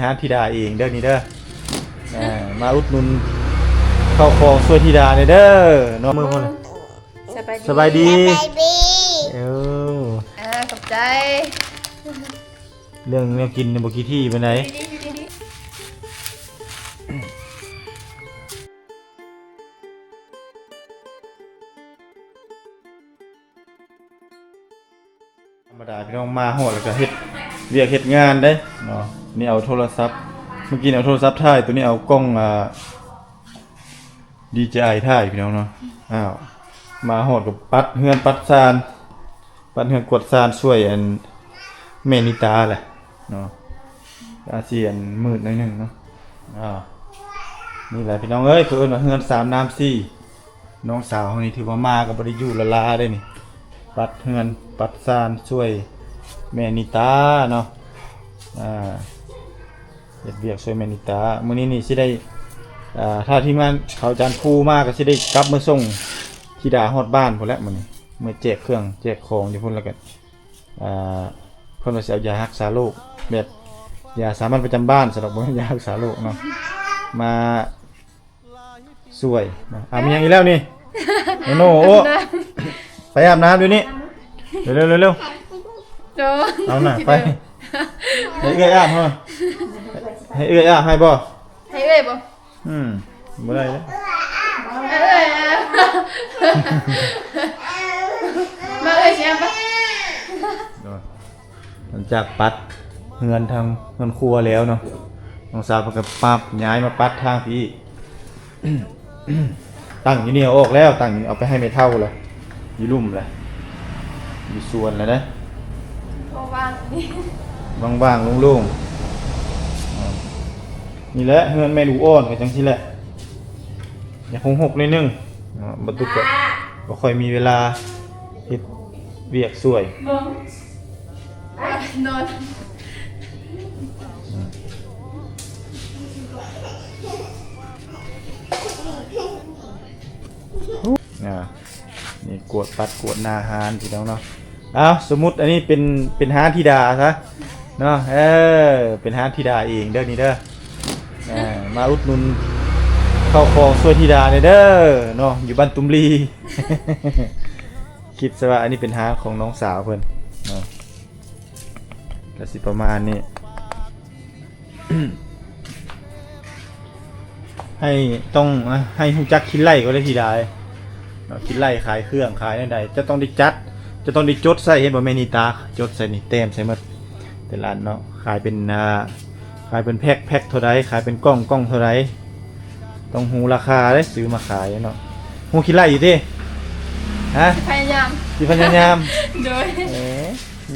ຫາທິດາເອງເດີນີ້ເດີ. ອ່າ ມາອຸດໜູນເຂົ້າຂອງຊ່ວຍທິດາແດ່ເດີເນາະ. ມື້ພຸ້ນ ສະບາຍດີ ສະບາຍດີ ສະບາຍດີ. ເອີ ອ່າ ຂອບໃຈ. ເລື່ອງແນວກິນນີ້ບໍ່ຂີ້ຖີ່ປານໃດ. ທຳມະດາພີ່ນ້ອງມາຮອດແລ້ວກະເຮັດວຽກເຮັດງານເດ້ເນາະ. ນີ້ເອົາໂທລະສັບ ເມື່ອກີ້ເອົາໂທລະສັບຖ່າຍ ໂຕນີ້ເອົາກ້ອງ ອ່າ ດີເຈໄອຖ່າຍພີ່ນ້ອງເນາະ. ອ້າວ ມາຮອດກໍປັດເຮືອນປັດຊານ ປັດເຮືອນກວາດຊານຊ່ວຍອັນແມ່ນິຕາແຫຼະເນາະ. ອາດຊິອັນມືດໜ້ອຍໜຶ່ງເນາະ. ອ້າວ ນີ້ແຫຼະພີ່ນ້ອງເອີຍ ເຂົາເອີ້ນວ່າເຮືອນສາມນ້ຳສີ່. ນ້ອງສາວເຮົານີ້ຖືວ່າມາກໍບໍ່ໄດ້ຢູ່ລະລາເດ້ນີ້ ປັດເຮືອນປັດຊານຊ່ວຍແມ່ນິຕາເນາະ. ອ່າ ເຮັດວຽກຊ່ວຍແມ່ນິຕາ. ມື້ນີ້ນີ້ຊິໄດ້ ອ່າ ຖ້າທີມງານເຂົາອາຈານພູມາກໍຊິໄດ້ກັບມາສົ່ງທິດາຮອດບ້ານພຸ້ນແຫຼະມື້ນີ້ ເມືອແຈກເຄື່ອງແຈກຂອງຢູ່ພຸ້ນ ແລ້ວກໍ ອ່າ ເພິ່ນວ່າຊິເອົາຢາຮັກສາໂລກ ແບບຢາສາມັນປະຈຳບ້ານຊັ້ນດອກ ບໍ່ແມ່ນຢາຮັກສາໂລກເນາະ ມາຊ່ວຍເນາະ. ອ່າ ມີຫຍັງອີກແລ້ວນີ້? ໂນໂນ ໂອ້ ໄປອາບນ້ຳຢູ່ນີ້ ເລັວໆໆໆ. ໂດຍ ເອົາໜ້າໄປ ໃຫ້ເອື້ອຍອາບເຮົາ ໃຫ້ເອື້ອຍອາບໃຫ້ບໍ່? ໃຫ້ເອື້ອຍບໍ່? ອືມ ບໍ່ໄດ້ເດ້ ເອື້ອຍອາບ ມາເອື້ອຍຊິອາບ ໂດຍ. ຫຼັງຈາກປັດເຮືອນທາງເຮືອນຄົວແລ້ວເນາະ ນ້ອງສາວເພິ່ນກໍປັບຍ້າຍມາປັດທາງພີ້. ຕັ້ງຢູ່ນີ້ເອົາອອກແລ້ວ ຕັ້ງຢູ່ນີ້ເອົາໄປໃຫ້ແມ່ເຖົ້າແລ້ວ ຢູ່ລຸ່ມແລ້ວ ຢູ່ສວນແລ້ວນະ ເພາະວ່ານີ້ ວ່າງໆໂລ່ງໆ. ນີ້ແຫຼະເຮືອນແມ່ລູກອ່ອນກໍຈັ່ງຊີ້ແຫຼະ ຢາກຮົກໆໜ້ອຍໜຶ່ງເນາະ ບັດຕຸກກໍບໍ່ຄ່ອຍມີເວລາເຮັດວຽກຊ່ວຍ ເບິ່ງ ນອນ ອ່າ ນີ້ກວາດປັດກວາດໜ້າຮ້ານພີ່ນ້ອງເນາະ. ເອົາ ສົມມຸດອັນນີ້ເປັນ ເປັນຮ້ານທິດາຊະເນາະ ເອີ ເປັນຮ້ານທິດາເອງເດີນີ້ເດີ. ອ່າ ມາອຸດໜູນເຂົ້າຂອງຊ່ວຍທິດາແດ່ເດີເນາະ ຢູ່ບ້ານຕຸມລີ. ຄິດຊະວ່າອັນນີ້ເປັນຮ້ານຂອງນ້ອງສາວເພິ່ນເນາະ ກະຊິປະມານນີ້. ໃຫ້ ຕ້ອງ ໃຫ້ຮູ້ຈັກຄິດໄລ່ກໍໄດ້ ທີ່ໄດ້ເນາະ ຄິດໄລ່ຂາຍເຄື່ອງຂາຍແນວໃດ ເຈົ້າຕ້ອງໄດ້ຈັດ ເຈົ້າຕ້ອງໄດ້ຈົດໃສ່ ເຫັນບໍ່ແມ່ນິຕາ ຈົດໃສ່ນີ້ ແຕ້ມໃສ່ໝົດແຕ່ລະອັນເນາະ ຂາຍເປັນ ອ່າ ຂາຍເປັນແພັກ ແພັກເທົ່າໃດ ຂາຍເປັນກ່ອງ ກ່ອງເທົ່າໃດ ຕ້ອງຮູ້ລາຄາເດ້ ຊື້ມາຂາຍເນາະ. ຮູ້ຄິດໄລ່ຢູ່ຕິ? ຮະ? ຊິພະຍາຍາມ ຊິພະຍາຍາມ ໂດຍ. ເອີ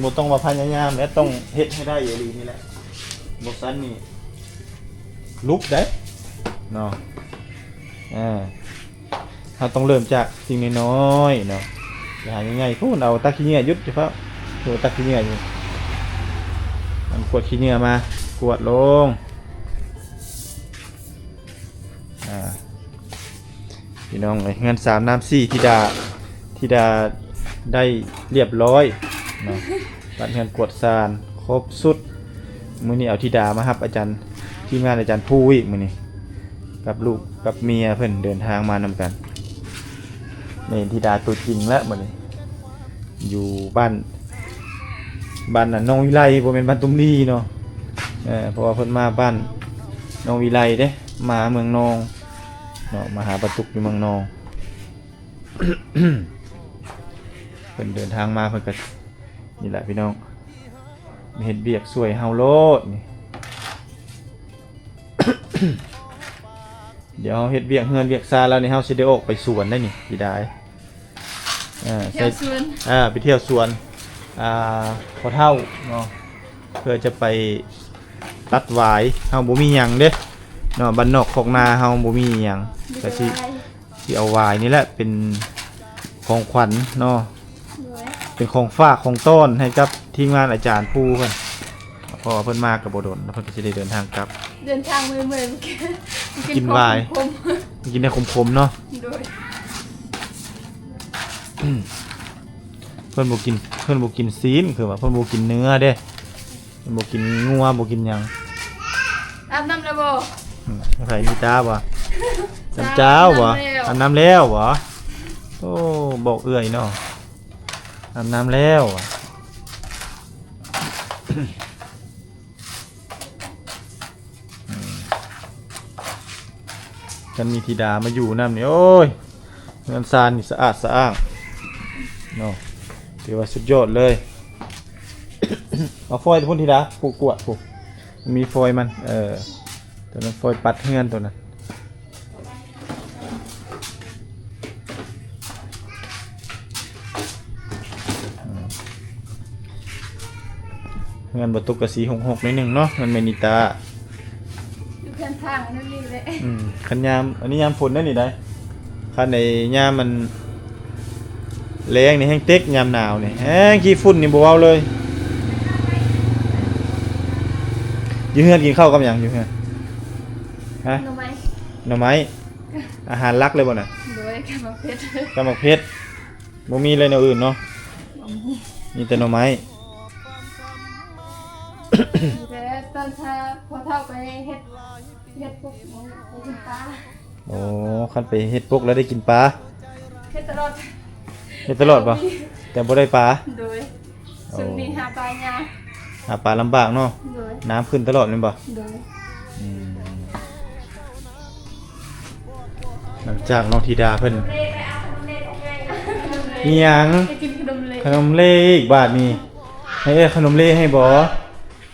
ບໍ່ຕ້ອງວ່າພະຍາຍາມແຫຼະ ຕ້ອງເຮັດໃຫ້ໄດ້ອີ່ຫຼີນີ້ແຫຼະ ບໍ່ຊັ້ນນີ້ຫຼຸບໄດ້ເນາະ. ເອີ ເຮົາຕ້ອງເລີ່ມຈາກສິ່ງນ້ອຍໆເນາະ ໄປຫາໃຫຍ່ໆ ພຸ້ນ ເອົາຕັກຂີ້ເຫຍື້ອ ຢຸດ ຢ່າຟ້າວ ໂອ້ ຕັກຂີ້ເຫຍື້ອຢູ່ ອັນກວດຂີ້ເຫຍື້ອມາ ກວດລົງ. ອ່າ ພີ່ນ້ອງເອີຍ ເຮືອນສາມນ້ຳສີ່ ທິດາ ທິດາໄດ້ລຽບຮ້ອຍເນາະ ບັດເຮືອນກວດຊານຄົບຊຸດ. ມື້ນີ້ເອົາທິດາມາຮັບອາຈານ ທີມງານອາຈານພູອີກມື້ນີ້ ກັບລູກກັບເມຍເພິ່ນເດີນທາງມານຳກັນ. ນີ້ທິດາຕົວຈິງແລ້ວມື້ນີ້ ຢູ່ບ້ານ ບ້ານໜອງວິໄລ ບໍ່ແມ່ນບ້ານຕຸມລີເນາະ. ເອີ ເພາະວ່າເພິ່ນມາບ້ານໜອງວິໄລເດ້ ມາເມືອງນອງເນາະ ມາຫາປາຕຸກຢູ່ເມືອງນອງ. ເພິ່ນເດີນທາງມາເພິ່ນກໍນີ້ແຫຼະພີ່ນ້ອງ ມາເຮັດວຽກຊ່ວຍເຮົາໂລດນີ້. ດຽວເຮົາເຮັດວຽກເຮືອນວຽກຊານແລ້ວນີ້ ເຮົາຊິໄດ້ອອກໄປສວນໄດ້ນີ້ ຊິໄດ້ ເອີ ໄປທ່ຽວສວນ ເອີ ໄປທ່ຽວສວນ ອ່າ ພໍ່ເຖົ້າເນາະ ເພື່ອຈະໄປຕັດຫວາຍ. ເຮົາບໍ່ມີຫຍັງເດ້ເນາະ ບ້ານນອກຄອກນາເຮົາບໍ່ມີຫຍັງ ກະຊິ ຊິເອົາຫວາຍນີ້ແຫຼະເປັນຂອງຂວັນເນາະ ໂດຍ ເປັນຂອງຝາກຂອງຕ້ອນໃຫ້ກັບທີມງານອາຈານພູເພິ່ນ ເພາະວ່າເພິ່ນມາກໍບໍ່ດົນ ແລ້ວເພິ່ນກໍຊິໄດ້ເດີນທາງກັບ. ເດີນທາງເມື່ອຍໆ ກິນຫວາຍ ກິນແນວຂົມໆເນາະ ໂດຍ. ເພິ່ນບໍ່ກິນ ເພິ່ນບໍ່ກິນຊີ້ນ ຄືວ່າເພິ່ນບໍ່ກິນເນື້ອເດ້ ເພິ່ນບໍ່ກິນງົວ ບໍ່ກິນຫຍັງ. ອາບນ້ຳແລ້ວບໍ່? ອືມ ໃຜ ນິຕາບໍ່? ນ້ຳເຈົ້າບໍ່? ອາບນ້ຳແລ້ວ ອາບນ້ຳແລ້ວບໍ່? ໂອ້ ບອກເອື້ອຍເນາະ ອາບນ້ຳແລ້ວ. ຄັນມີທິດາມາຢູ່ນຳນີ້ ໂອ້ຍ ເຮືອນຊານນີ້ສະອາດສະອ້າງເນາະ ຖືວ່າສຸດຍອດເລີຍ. ເອົາຟອຍພຸ້ນທິດາ ຜູ້ກວດພຸ້ນ ມີຟອຍມັນ ເອີ ຕົວນັ້ນຟອຍປັດເຮືອນຕົວນັ້ນ. ເຮືອນບໍ່ຕົກກະສີຫົກຫົກໜ້ອຍໜຶ່ງເນາະ ເຮືອນແມ່ນິຕາ ຢູ່ແຄມທາງນັ້ນນີ້ແຫຼະ. ອືມ ຄັນຍາມ ອັນນີ້ຍາມຝົນເດ້ນີ້ໄດ໋ ຄັນໃນຍາມມັນແລ້ງນີ້ແຮງເຕັກ ຍາມໜາວນີ້ແຮງ ຂີ້ຝຸ່ນນີ້ບໍ່ເວົ້າເລີຍ. ຢູ່ເຮືອນກິນເຂົ້າກັບຫຍັງ? ຢູ່ເຮືອນ ຮະ? ໜໍ່ໄມ້ ໜໍ່ໄມ້. ອາຫານຫຼັກເລີຍບໍ່ນະ? ໂດຍ ກັບໝາກເຜັດ ກັບໝາກເຜັດ ບໍ່ມີເລີຍແນວອື່ນເນາະ? ບໍ່ມີ ມີແຕ່ໜໍ່ໄມ້. ມີແຕ່ຕອນຖ້າພໍ່ເຖົ້າໄປເຮັດ ເຮັດປຸກ ໄປກິນປາ. ໂອ້ ຄັນໄປເຮັດປົກແລ້ວໄດ້ກິນປາ? ເຮັດຕະຫຼອດ ເຮັດຕະຫຼອດບໍ່? ແຕ່ບໍ່ໄດ້ປາ. ໂດຍ. ໂອ້ ຊ່ວງນີ້ຫາປາຍາກ ຫາປາລຳບາກເນາະ. ໂດຍ. ນ້ຳຂຶ້ນຕະຫຼອດແມ່ນບໍ່? ໂດຍ. ອືມ ຫຼັງຈາກນ້ອງທິດາເພິ່ນ ອີຫຍັງ? ໄປກິນຂະໜົມເລ ຂະໜົມເລອີກບາດນີ້. ໃຫ້ເອື້ອຍຂະໜົມເລໃຫ້ບໍ່?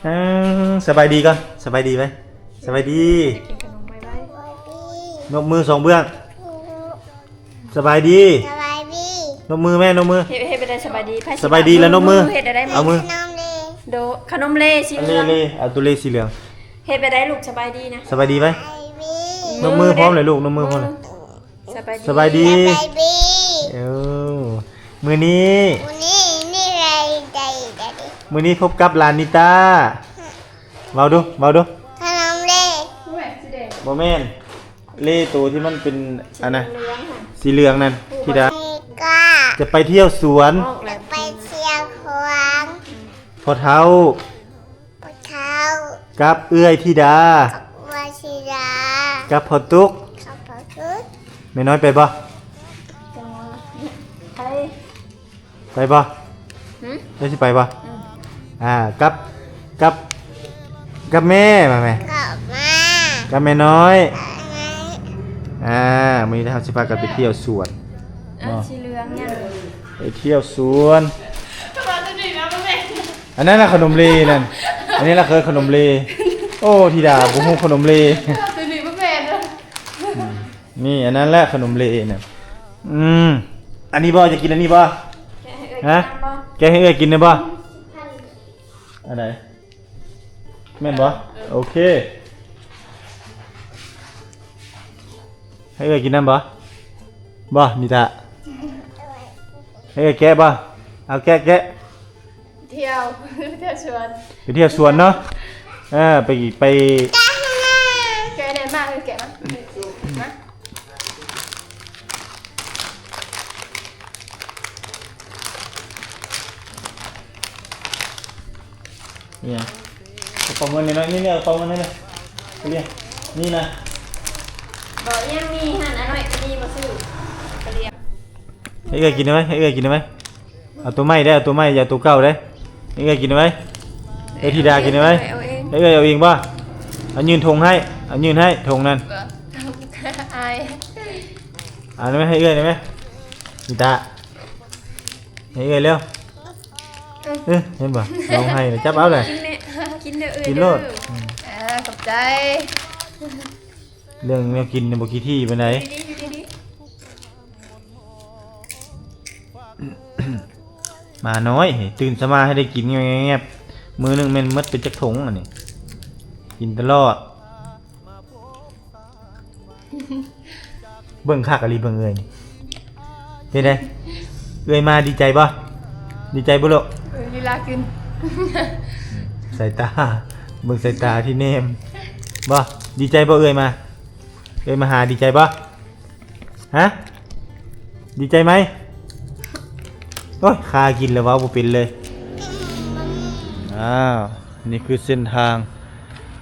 ເອີ ສະບາຍດີກ່ອນ ສະບາຍດີໄວ້ ສະບາຍດີ ກິນຂະໜົມໄວໆ ນົບມືສອງເບື້ອງ. ສະບາຍດີ ສະບາຍດີ ນົບມືແມ່ ນົບມື. ເຮັດ ເຮັດແບບໃດສະບາຍດີ? ໃຜຊິ ສະບາຍດີແລ້ວນົບມື ເຮັດແບບໃດ? ເອົາມື ຂະໜົມເລ ໂດ ຂະໜົມເລສີເຫຼືອງ ເລ ເລ ເອົາໂຕເລສີເຫຼືອງ. ເຮັດແບບໃດລູກ? ສະບາຍດີນະ ສະບາຍດີໄວ້ ສະບາຍດີ ນົບມືພ້ອມເລີຍລູກ ນົບມືພ້ອມເລີຍ. ສະບາຍດີ ສະບາຍດີ ສະບາຍດີ. ເອີ ມື້ນີ້ ມື້ນີ້ ນີ້ໄດ້ ໄດ້ ໄດ້ ມື້ນີ້ພົບກັບຫຼານນິຕາ ເວົ້າດູ ເວົ້າດູ. ຂະໜົມເລ ບໍ່ແມ່ນ ເລໂຕທີ່ມັນເປັນອັນນະ ສີເຫຼືອງນັ້ນ ທິດາ ຈະໄປທ່ຽວສວນ ຈະໄປທ່ຽວສວນ ພໍ່ເຖົ້າ ພໍ່ເຖົ້າ ກັບເອື້ອຍທິດາ ກັບເອື້ອຍທິດາ ກັບພໍ່ຕຸກ ກັບພໍ່ຕຸກ. ແມ່ນ້ອຍໄປບໍ່? ໄປ ໄປບໍ່? ຫື? ເຈົ້າຊິໄປບໍ່? ອືມ ອ່າ ກັບ ກັບ ກັບແມ່ ມາແມ່ ກັບແມ່ ກັບແມ່ນ້ອຍ ກັບແມ່ນ້ອຍ. ອ່າ ມື້ນີ້ເຮົາຊິພາກັນໄປທ່ຽວສວນ ອ່າ ເນາະ ສີເຫຼືອງຫຍັງ ໄປທ່ຽວສວນ. ອັນນັ້ນລະຂະໜົມເລນັ້ນ ອັນນີ້ລະເຄີຍຂະໜົມເລ. ໂອ້ ທິດາບໍ່ຮູ້ຂະໜົມເລ ຕົວນີ້ບໍ່ແມ່ນເດີ. ອືມ ນີ້ ອັນນັ້ນແຫຼະຂະໜົມເລນະ. ອືມ ອັນນີ້ບໍ່? ຢາກກິນອັນນີ້ບໍ່? ແກະໃຫ້ເອື້ອຍ ຮະ? ກິນນຳບໍ່? ແກະໃຫ້ເອື້ອຍກິນໄດ້ບໍ່? ອັນໃດ? ແມ່ນບໍ່? ເອີ ໂອເຄ ໃຫ້ເອື້ອຍກິນນຳບໍ່? ບໍ່ ນິຕາ ໃຫ້ເອື້ອຍແກະບໍ່? ເອົາ ແກະ ແກະ. ທ່ຽວ ທ່ຽວສວນ ໄປທ່ຽວສວນເນາະ. ເອີ ໄປ ໄປ ແກະແນ່ ມາ ເອີ ແກະມາ ມາ. ນີ້ນະ ກະເປົາເງິນນີ້ນະ ນີ້ ນີ້ ກະເປົາເງິນນີ້ນະ ນີ້ນະ ບໍ່ ຍັງມີຫັ້ນ ອັນນ້ອຍກະມີບໍ່ຊື້ ກະລຽງ. ໃຫ້ເອື້ອຍກິນໄດ້ໄໝ? ໃຫ້ເອື້ອຍກິນໄດ້ໄໝ? ເອົາໂຕໃໝ່ເດີ້ ເອົາໂຕໃໝ່ ຢ່າເອົາໂຕເກົ່າເດີ້. ໃຫ້ເອື້ອຍກິນໄດ້ໄໝ? ເອື້ອຍທິດາກິນໄດ້ໄໝ? ໃຫ້ເອື້ອຍເອົາເອງບໍ່? ເອົາຍື່ນຖົງໃຫ້ ເອົາຍື່ນໃຫ້ຖົງນັ້ນ. ອາຍ ເອົາໄດ້ໄໝ? ໃຫ້ເອື້ອຍໄດ້ໄໝ? ນິຕາ ໃຫ້ເອື້ອຍເລັວ. ເອີ ເຫັນບໍ່? ຮ້ອງໄຫ້ແລ້ວ ຈັບເອົາເລີຍ ກິນເດີ້ ກິນເດີ້ເອື້ອຍ ກິນໂລດ. ເອີ ຂອບໃຈ. ເລື່ອງແນວກິນນີ້ບໍ່ຂີ້ຖີ່ປານໃດ. ຢູ່ດີໆ ຢູ່ດີໆ. ໝານ້ອຍ ຕື່ນສະມາໃຫ້ໄດ້ກິນແງບໆ ມື້ໜຶ່ງແມ່ນໝົດໄປຈັກຖົງອັນນີ້ ກິນຕະຫຼອດ. ເບິ່ງຄັກອີ່ຫຼີ ເບິ່ງເອື້ອຍນີ້ ເປັນໃດ? ເອື້ອຍມາດີໃຈບໍ່? ດີໃຈບໍ່ລູກ? ເອີ ລີລາຂຶ້ນ ສາຍຕາ ເບິ່ງສາຍຕາທີ່ແນມ ບໍ່ ດີໃຈບໍ່ເອື້ອຍມາ? ເອື້ອຍມາຫາ ດີໃຈບໍ່? ຮະ ດີໃຈໄໝ? ໂອ້ຍ ຄາກິນແລ້ວເວົ້າບໍ່ເປັນເລີຍ. ອ້າວ ນີ້ຄືເສັ້ນທາງ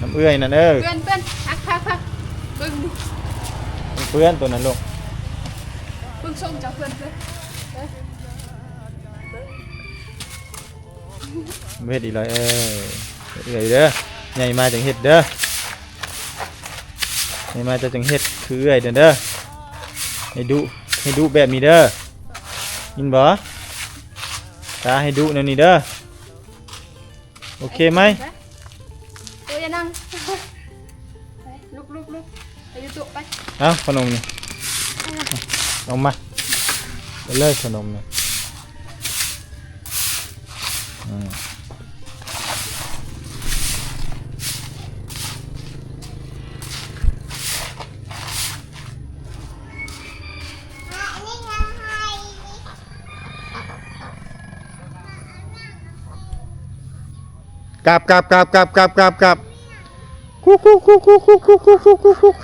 ນ້ຳເອື້ອຍນັ້ນເອີ ເປື້ອນ ເປື້ອນ ພັກ ພັກ ພັກ ເບິ່ງ ເປື້ອນໂຕນັ້ນລູກ ເບິ່ງຊົງເຈົ້າ ເປື້ອນ ເປື້ອນ ເອີ ບໍ່ເຮັດອີກແລ້ວ ເອີ ເຮັດເອື້ອຍເດີ ໃຫຍ່ມາຈັ່ງເຮັດເດີ ໃຫຍ່ມາເຈົ້າຈັ່ງເຮັດຄືເອື້ອຍເດີ ໃຫ້ດຸ ໃຫ້ດຸແບບນີ້ເດີ ຍິນບໍ່? ຕາໃຫ້ດຸແນວນີ້ເດີ ໂອເຄໄໝ? ໂອ້ຍ ຢ່ານັ່ງ ໄປ ລຸກ ລຸກ ລຸກ ໄປຢູ່ໂຕະໄປ ເອົາຂະໜົມນີ້ ເອົາມາ ໄປເລີຍຂະໜົມນີ້ ອືມ. ກັບ ກັບ ກັບ ກັບ ກັບ ກັບ ກັບ ຄຸກ ຄຸກ ຄຸກ ຄຸກ ຄຸກ ຄຸກ ຄຸກ ຄຸກ ຄຸກ ຄຸກ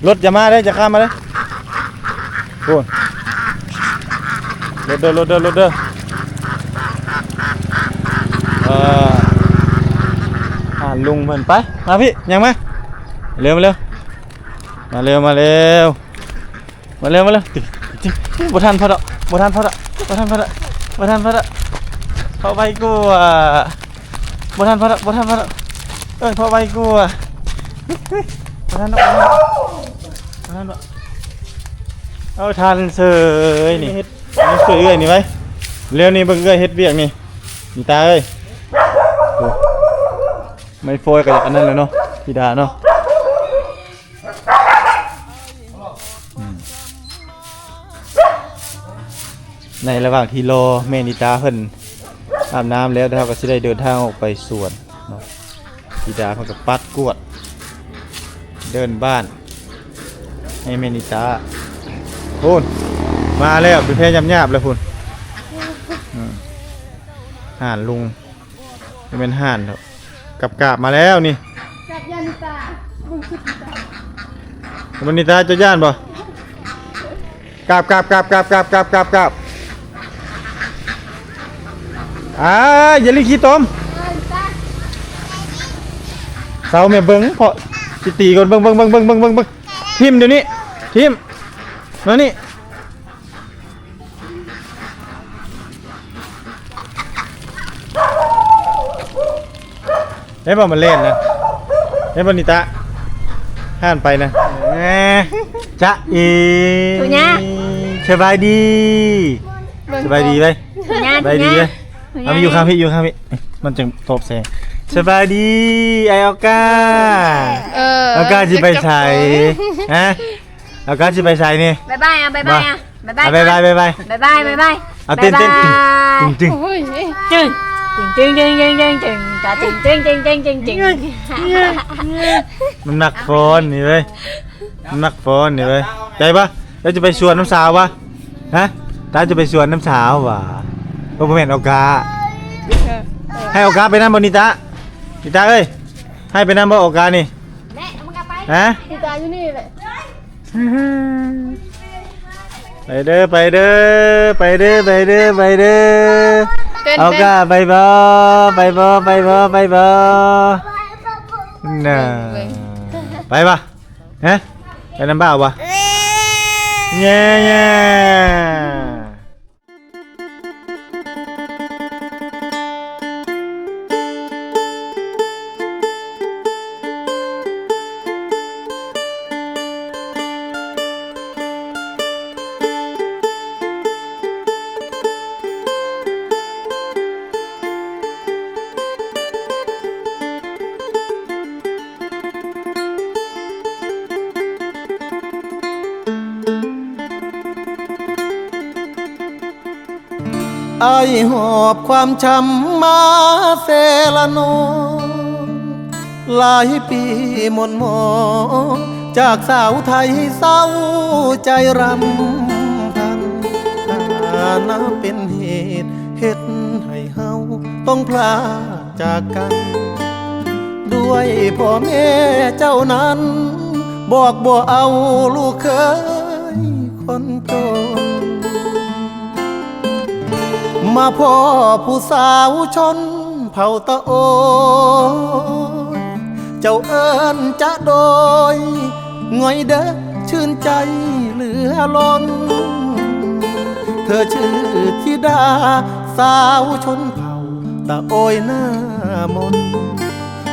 ລົດຢ່າມາເດີ ຢ່າຂ້າມມາເດີ ພຸ້ນ ລົດເດີ ລົດເດີ ລົດເດີ ເອີ ອ່າ ລຸງເພິ່ນ ໄປ ມາພີ້ ຍ່າງມາ ເລັວ ມາເລັວ ມາເລັວ ມາເລັວ. ມາເລັວ ມາເລັວ ຕິ ຕິ ບໍ່ທັນເພິ່ນດອກ ບໍ່ທັນເພິ່ນດອກ ບໍ່ທັນເພິ່ນດອກ ບໍ່ທັນເພິ່ນດອກ ເຂົ້າໄວກວ່າ ບໍ່ທັນເພິ່ນດອກ ບໍ່ທັນເພິ່ນດອກ ເອີ້ນເຂົ້າໄວກວ່າ ບໍ່ທັນດອກ ບໍ່ທັນດອກ ເອົາ ທັນເສີຍນີ້ ຊ່ວຍເອື້ອຍນີ້ໄວ້ ເລັວນີ້ ເບິ່ງເອື້ອຍເຮັດວຽກນີ້ ນີ້ຕາເອີຍ ໂອ້ ໄມ້ຟອຍກໍຢາກອັນນັ້ນແຫຼະເນາະ ທິດາເນາະ. ອືມ ໃນລະຫວ່າງທີ່ລໍແມ່ນິຕາເພິ່ນອາບນ້ຳແລ້ວ ເຮົາກໍຊິໄດ້ເດີນທາງອອກໄປສວນເນາະ ທິດາເພິ່ນກໍປັດກວາດເດີ່ນບ້ານໃຫ້ແມ່ນິຕາ ພຸ້ນ ມາແລ້ວ ເປັນແພຍາບໆແລ້ວພຸ້ນ ອືມ ຮ້ານລຸງ ບໍ່ແມ່ນຮ້ານດອກ ກັບກາບມາແລ້ວນີ້ ກັບຍານິຕາ ເບິ່ງຊຸດນິຕາ ຍານິຕາ ເຈົ້າຢ້ານບໍ່? ກາບ ກາບ ກາບ ກາບ ອາ ຢ່າຫຼິ້ນຂີ້ຕົມ ເອີ ນິຕາ ເຊົາແມ່ ເບິ່ງ ເພາະຊິຕີກ່ອນ ເບິ່ງ ເບິ່ງ ຖິ້ມດຽວນີ້ ຖິ້ມ ມານີ້. ເຫັນບໍ່ ມັນເລ່ນນະ ເຫັນບໍ່ນິຕາ ຮ້ານໄປນະ ຈະເອ ສະບາຍດີ ສະບາຍດີໄວ ສະບາຍດີໄວ ເອົາມາຢູ່ຂ້າງພີ້ ຢູ່ຂ້າງພີ້ ມັນຈັ່ງຕອບແສງ ສະບາຍດີ ອ້າຍອອກາ ເອີ ອອກາຊິໄປໃສ ຮະ? ອາກາຊິໄປໃສນີ້ ບາຍບາຍ ອາ ບາຍບາຍ ອາ ບາຍບາຍ ບາຍບາຍ ບາຍບາຍ ບາຍບາຍ ເອົາເຕັ້ນ ເຕັ້ນ ໂອ້ຍ ຕຶງ ຕຶງ ຕຶງ ຕຶງ ຕຶງ ຕຶງ ຕຶງ ຕຶງ ມັນມັກຟ້ອນນີ້ເວີຍ ມັນມັກຟ້ອນນີ້ເວີຍ ໃຈປະ? ລາວຈະໄປສວນນຳສາວປະ? ຮະ? ລາວຈະໄປສວນນຳສາວຫວາ? ບໍ່ແມ່ນອອກາ ໃຫ້ອອກາໄປນຳບໍ່ນິຕາ? ນິຕາເອີຍ ໃຫ້ໄປນຳບໍ່ອອການີ້? ຮະ? ນິຕາຢູ່ນີ້ແຫຼະ. ໄປເດີ ໄປເດີ ໄປເດີ ໄປເດີ ໄປເດີ ເຕັ້ນ ເຕັ້ນ ເອົາກ້າ ໄປບໍ່ ໄປບໍ່ ໄປບໍ່ ໄປບໍ່ ນະ ໄປບໍ່? ຮະ? ໄປນຳບ່າວບໍ່? ແຍ່ໆ. ອ້າຍຫອບຄວາມຊ້ຳມາແຕ່ລະນ້ອງ ຫຼາຍປີໝົນໝອງ ຈາກສາວໄທເສົ້າໃຈຣຳພັນ ຖານະເປັນເຫດເຮັດໃຫ້ເຮົາຕ້ອງພລາກ ຈາກກັນ ດ້ວຍພໍ່ແມ່ເຈົ້ານັ້ນ ບອກບໍ່ເອົາລູກເຂີຍຄົນຈົນ ມາພໍ້ຜູ້ສາວຊົນ ເຖົ້າຕາໂອຍ ເຈົ້າເອີ້ນຈະໂດຍ ງ່ອຍເດີ ຊື່ນໃຈເຫຼືອລົ້ນ. ເທີຊື່ທິດາສາວຊົນເຜົ່າ ຕາໂອຍໜ້າມົນ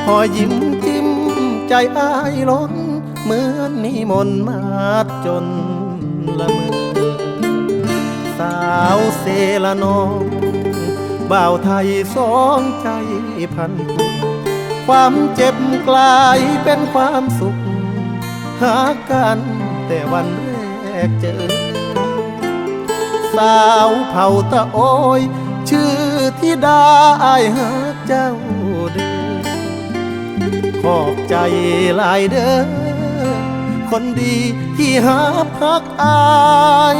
ຮອຍຍິ້ມຈິ້ມໃຈອ້າຍລົ້ນ ເໝືອນມີມົນມາດຈົນລະເມີ. ສາວເຊລະນອງ ບ່າວໄທສອງໃຈພັນຜູກ ຄວາມເຈັບກລາຍເປັນຄວາມສຸກ ຮັກກັນແຕ່ວັນແລກເຈີ. ສາວເຜົ່າຕາໂອຍ ຊື່ທິດາ ອ້າຍຮັກເຈົ້າເດີ. ຂອບໃຈຫຼາຍເດີ ຄົນດີທີ່ຮັບຮັກອ້າຍ.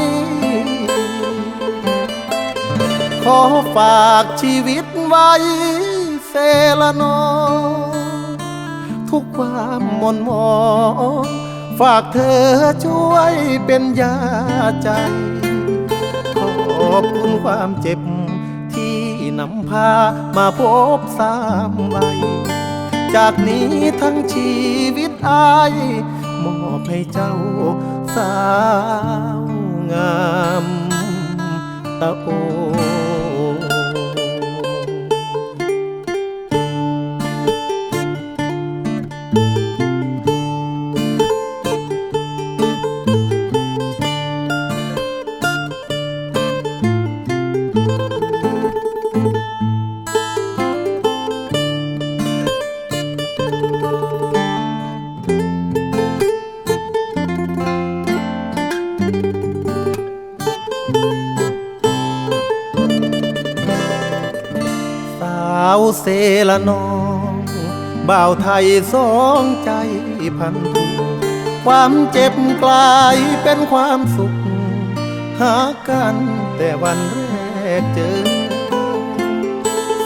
ຂໍຝາກຊີວິດໄວ້ເຊລະນອງ ທຸກຄວາມໝົ່ນໝອງ ຝາກເທີຊ່ວຍເປັນຢາໃຈ. ຂອບຄຸນຄວາມເຈັບ ທີ່ນຳພາມາພົບຊ້ຳໄວ. ຈາກນີ້ທັງຊີວິດອ້າຍ ມອບໃຫ້ເຈົ້າສາວງາມຕາໂອ. ສາວເຊລະນອງ ບ່າວໄທສອງໃຈພັນຜູກ ຄວາມເຈັບກລາຍເປັນຄວາມສຸກ ຮັກກັນແຕ່ວັນແລກເຈີ.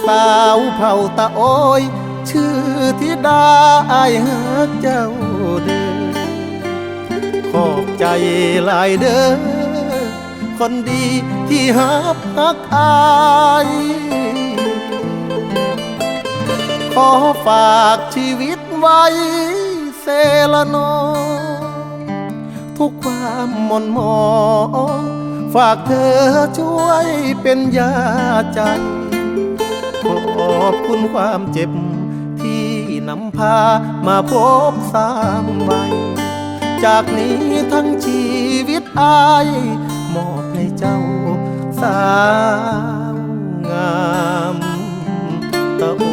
ສາວເຜົ່າຕາໂອຍ ຊື່ທິດາ ອ້າຍຮັກເຈົ້າເດີ. ຂອບໃຈຫຼາຍເດີ ຄົນດີທີ່ຮັບຮັກອ້າຍ. ຂໍຝາກຊີວິດໄວ້ເຊລະນອງ ທຸກຄວາມໝົ່ນໝອງ ຝາກເທີຊ່ວຍເປັນຢາໃຈ. ຂອບຄຸນຄວາມເຈັບ ທີ່ນຳພາມາພົບຊ້ຳໄວ. ຈາກນີ້ທັງຊີວິດອ້າຍ ມອບໃຫ້ເຈົ້າສາວງາມຕາໂອ.